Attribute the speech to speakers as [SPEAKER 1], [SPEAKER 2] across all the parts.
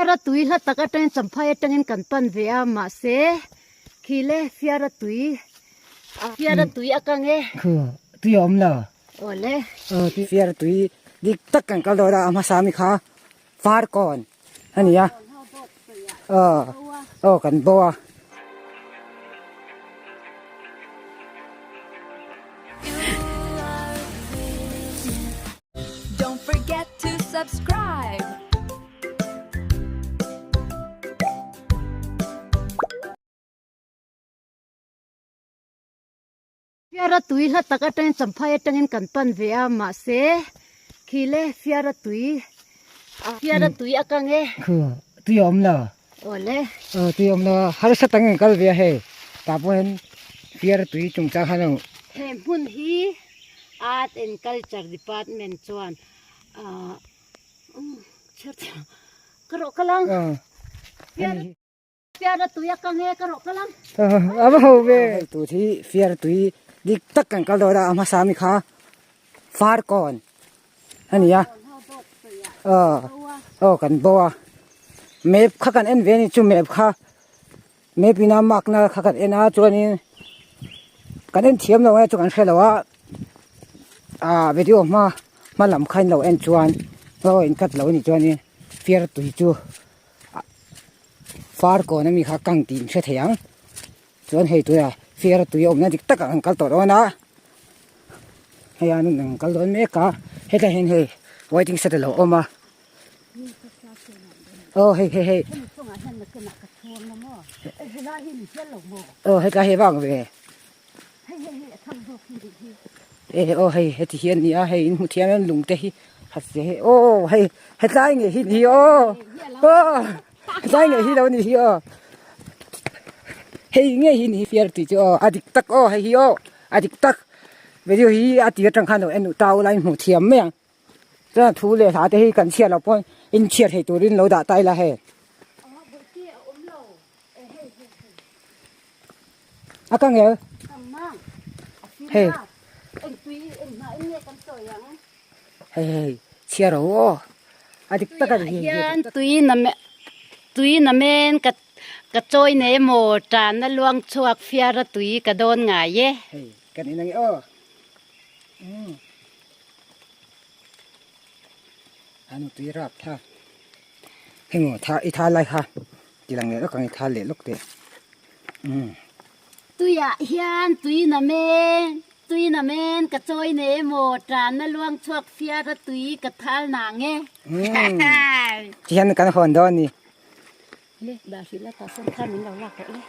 [SPEAKER 1] Fiara tui hla tak atangin Champhai atangin kan pan ve a mahse khi le Fiara tui Fiara tui a kang e.
[SPEAKER 2] Khu tui a awm lo.
[SPEAKER 1] Awle.
[SPEAKER 2] Aw tui Fiara tui dik tak kan kal dawn a a hmasa mi kha Farkawn a ni a. Aw aw kan bo a.
[SPEAKER 3] Don't forget to subscribe.
[SPEAKER 1] Fiara tui hla tak atangin Champhai atangin kan pan ve a mahse khi le Fiara tui Fiara tui a kang e.
[SPEAKER 2] Khu tui a awm lo.
[SPEAKER 1] Awle.
[SPEAKER 2] Aw tui a awm lo a harsa tangin kal ve a hei tah pawh hian Fiara tui chungchang khan a.
[SPEAKER 1] He hmun hi Art and Culture Department chuan ah chhiar chhiar ka rawh ka lang. Fiara tui a kang e ka rawh ka lang.
[SPEAKER 2] A va ho ve. Hei tur hi fiara tui dik tak kan kal dawn a, a hmasa mi kha Farkawn a ni a. Aw aw kan bo a. Map kha kan en ve a ni chu map kha map ina mark na kha kan en a chuanin kan en thiam lo nge chu kan hre lo a ah video hma hma lam kha in lo en chuan aw in cut lo a nih chuanin fiara tui chu. Far kawn ami kha kang tih in hre thei ang chuan hei tunah fiara tui a awmna dik takah kan kal tawh dawn a hei a an kal dawn mek a hetlai hian hei waiting shed a lo awm a aw hei hei hei aw hetlai hi vang ve e aw hei heti hi a ni a hei in hmu thiam em lung te hi khat che hi aw hei hetlai ngei hi ni aw aw hetlai ngei hi lo ni hi aw hei ngei hi ni hi fiar tih chu aw a dik tak aw hei hi aw a dik tak video hi a tir atang khan lo en duh ta ula in hmuh thiam mai ang chuan thu leh hla te hi kan chhiat loh pawh in chhiat thei turin lo dah ta ila hei. A ka ngel. Hei. Hei hei chhiar ho aw. A dik tak a ni hi.
[SPEAKER 1] Hian tui na tui na men ka ka chawi nei maw tan na luang chhuak fiar a tui ka dawn ngai e.
[SPEAKER 2] Hei kan in ang e aw. Um. Anu tui rap tha. Hei maw tha i tha lai kha. Ti lang leh lawk ang i thal leh lawk teh. Umm.
[SPEAKER 1] Tuiah hian tui na men, tui na men ka chawi nei emaw, tanna luang chhuak fiar a tui ka thal nang e.
[SPEAKER 2] Umm. Ti hian kan hawn dawn ni.
[SPEAKER 1] Le, dah hrih la tah sawn khan min lo lak rawh le.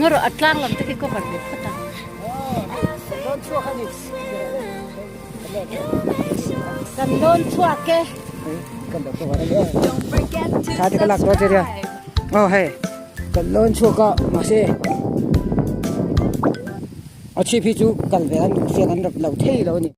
[SPEAKER 1] Ngaw rawh a tlang lam te khi cover ve phawt a. Kan lawn chhuak e.
[SPEAKER 3] Don't forget to
[SPEAKER 2] Tha te ka lak dawn che nia.
[SPEAKER 3] subscribe.
[SPEAKER 2] Aw hei kan lawn chhuak a mahse a chhip hi chu kal ve an duh chian an rap lo thei lo a ni.